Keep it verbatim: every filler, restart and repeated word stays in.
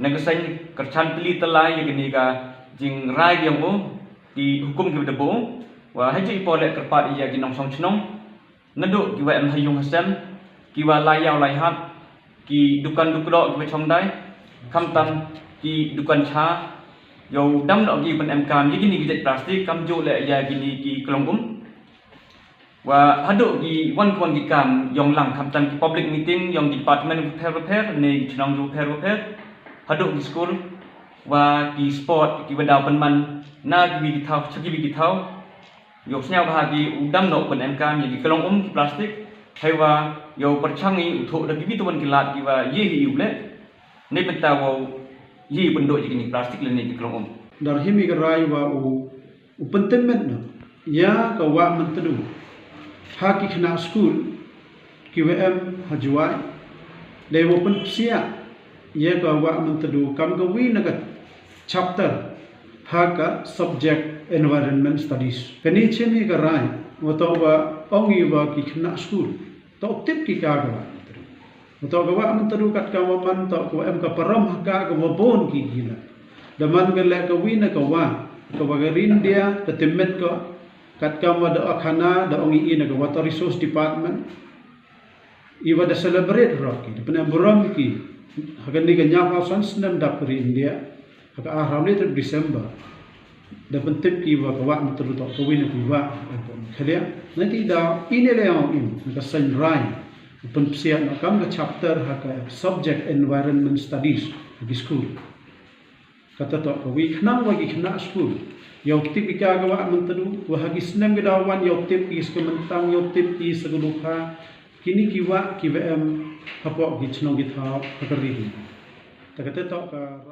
Na ka seiñ kyrchan tylli tylli ya kini ka jingrai yong u, ki hukum ki wa da buh u, wa hajooh i por leh kyrpad ya ki nongchong chnong, nadooh ki wa em ha yung ha sem, ki wa lai yaw lai hat, ki dukan dukloh ki wa chongdai, khamtam ki dukan cha, yow dam noh ki pynemkam ya kini ki jait plastic, kamjooh leh ya kini ki klong um. Wa hadooh ki wan ki wan ki kam yong lang, khamtam ki public meeting yong ki department pher pher, ne ki chnong pher pher, hadooh ki school, wa ki sport ki wa daw pynman na ki wi ki thaw, cha ki wi ki thaw, yow sñiaw bha ki u dam noh pynemkam ya ki klong um ki plastic, heiwa yow pyrchang i u thoh da ki wi tawon ki lad ki wa ye hi u leh, neibynta wow ye pyndooh ya kini plastic lane ki klong um. Dar him i ka rai wa u, u pyntymmet noh ya ka Wah Myntdu ha ki khynnah school ki wa em ha Jowai, dei wow pynpsiah ya ka Wah Myntdu kam ka wi na ka chapter ha ka subject Environment Studies. Kani chim i ka rai wa toh wa ong i wa ki khynnah school toh tip ki ka ka Wah Myntdu. Wa toh ka Wah Myntdu katkam wa man toh ka wa em ka parom ha ka ka wa boon ki ki la. Da man ka leh ka wi na ka wa, ka wa ka ri India da tymmet ka, katkam wa da khana da ong i na ka Water Resource Department, i wa da celebrate roh ki, da pynemburom ki ha kani ka ñiaw phaw san snem dap ka ri India, ha ka arphaw le tarik December, da pyntip ki wa ka Wah Myntdu toh ka wi na ki wa em pon khlieh. Na ti da i ne le ong i na ka seiñ rai pynpsiah noh kam ka chapter ha ka subject Environment Studies ha ki school. Kata toh ka wi khnang wa ki khynnah school yow tip ki ka ka Wah Myntdu, wa ha ki snem ki daw wan yow tip ki sa ka Myntang, yow tip ki sa ka Lupha, kini ki wa ki wa em hapoh ki chnong ki thaw ha ka ri. Ta kata toh ka